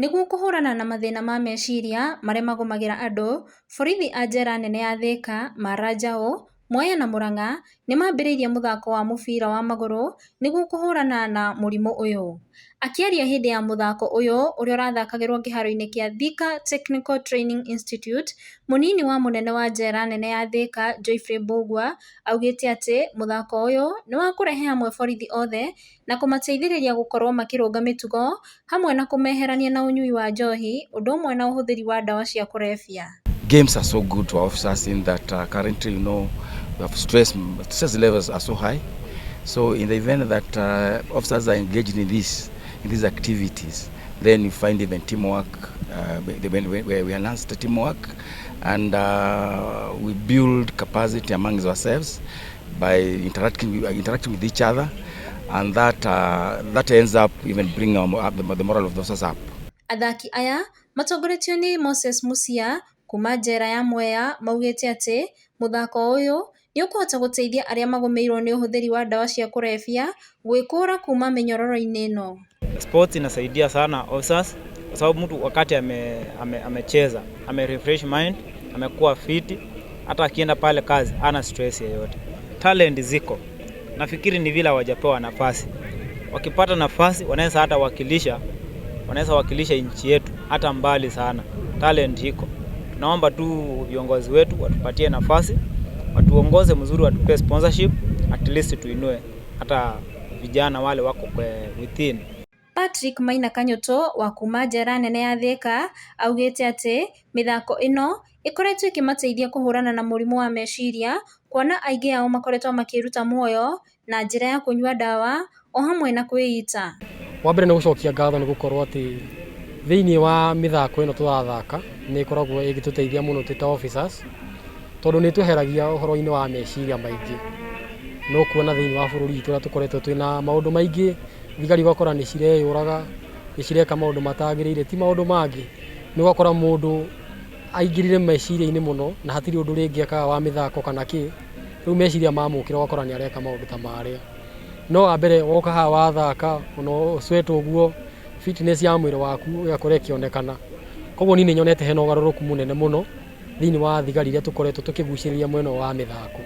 Nĩguo kũhũrana na mathĩna ma meciria marĩa magũmagĩra andũ, borithi a njera nene ya Thika, Mara Njaũ, Mwea na Murang'a nĩmambĩrĩirie mũthako wa mũbira wa magũrũ nĩguo kũhũrana na mũrimũ ũyũ. Akĩaria hĩndĩ ya mũthako ũyũ ũrĩa ũrathakagĩrwo kĩharo-inĩ kĩa Thika Technical Training Institute, mũnini wa mũnene wa njera nene ya Thika Geoffrey Mbugua augĩte atĩ mũthako ũyũ nĩ wa kũrehe hamwe borithi othe na kũmateithĩrĩria gũkorwo makĩrũnga mĩtugo hamwe na kũmeherania na ũnyui wa njohi ũndũ ũmwe na ũhũthĩri wa ndawa cia kũrebia. Games are so good to our officers in that currently, we have stress levels are so high. So in the event that officers are engaged in these activities, then you find even teamwork, where we enhance the teamwork and we build capacity amongst ourselves by interacting with each other, and that ends up even bringing the morale of the officers up. Athaki aya matongoretio nĩ Moses Musia kuma njera ya Mwea maugĩte atĩ mũthako ũyũ nĩ ũkũhota gũteithia arĩa magũmĩirwo nĩ ũhũthĩri wa ndawa cia kũrebia gwĩkũra kuma mĩnyororo-inĩ ĩno. Sports inasaidia sana officers kwa sababu mtu wakati amecheza ame refresh mind, amekuwa fiti, hata akienda pale kazi hana stress yoyote. Talent ziko, nafikiri ni vile hawajapewa nafasi. Wakipata nafasi wanaweza hata wakilisha, wanaweza wakilisha nchi yetu hata mbali sana. Talent iko. Tunaomba tu viongozi wetu watupatie nafasi, watuongoze mzuri, watupe sponsorship, at least tuinue hata vijana wale wako kwa within. Patrick Maina Kanyoto wa kuma njera nene ya Thika augĩte atĩ mĩthako ĩno ĩkoretwo ĩkĩmateithia kũhũrana na mũrimũ wa meciria kuona aingĩ ao makoretwo makĩruta muoyo na njĩra ya kũnyua ndawa o hamwe na kwĩita. Wa mbere nĩ gũcokia ngatho nĩ gũkorwo atĩ thĩinĩ wa mĩthako ĩno tũrathaka nĩ ĩkoragwo ĩgĩtũteithia mũno twĩ ta officers tondũ nĩ ĩtweheragia ũhoro-inĩ wa meciria maingĩ. No kuona thĩinĩ wa bũrũri witũ ũrĩa tũkoretwo twĩna maũndũ maingĩ, thigari ũgakora nĩ cireyũraga, nĩ cireka maũndũ matagĩrĩire, ti maũndũ mangĩ, nĩ ũgakora mũndũ aingĩrire meciria-inĩ mũno na hatirĩ ũndũ rĩngĩ ekaga wa mĩthako kana kĩ, rĩu meciria mamũkĩra ũgakora nĩ areka maũndũ ta marĩa. No wa mbere woka haha wathaka ona ũsweat ũguo fitness ya mwĩrĩ waku ĩgakorwo ĩkĩonekana. Koguo niĩ nĩ nyonete hena ũgarũrũku mũnene mũno thĩinĩ wa thigari iria tũkoretwo tũkĩgucĩrĩria mwena ũyũ wa mĩthako.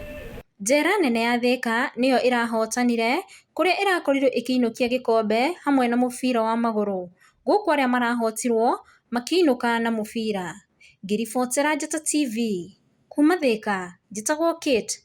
Njera nene ya Thika nĩyo ĩrahotanire kũrĩa ĩrakorirwo ĩkĩinũkia gĩkombe hamwe na mũbira wa magũrũ gũkũ arĩa marahotirwo makĩinũka na mũbira. Ngĩribotera Njata TV kuma Thika, njĩtagwo Kate.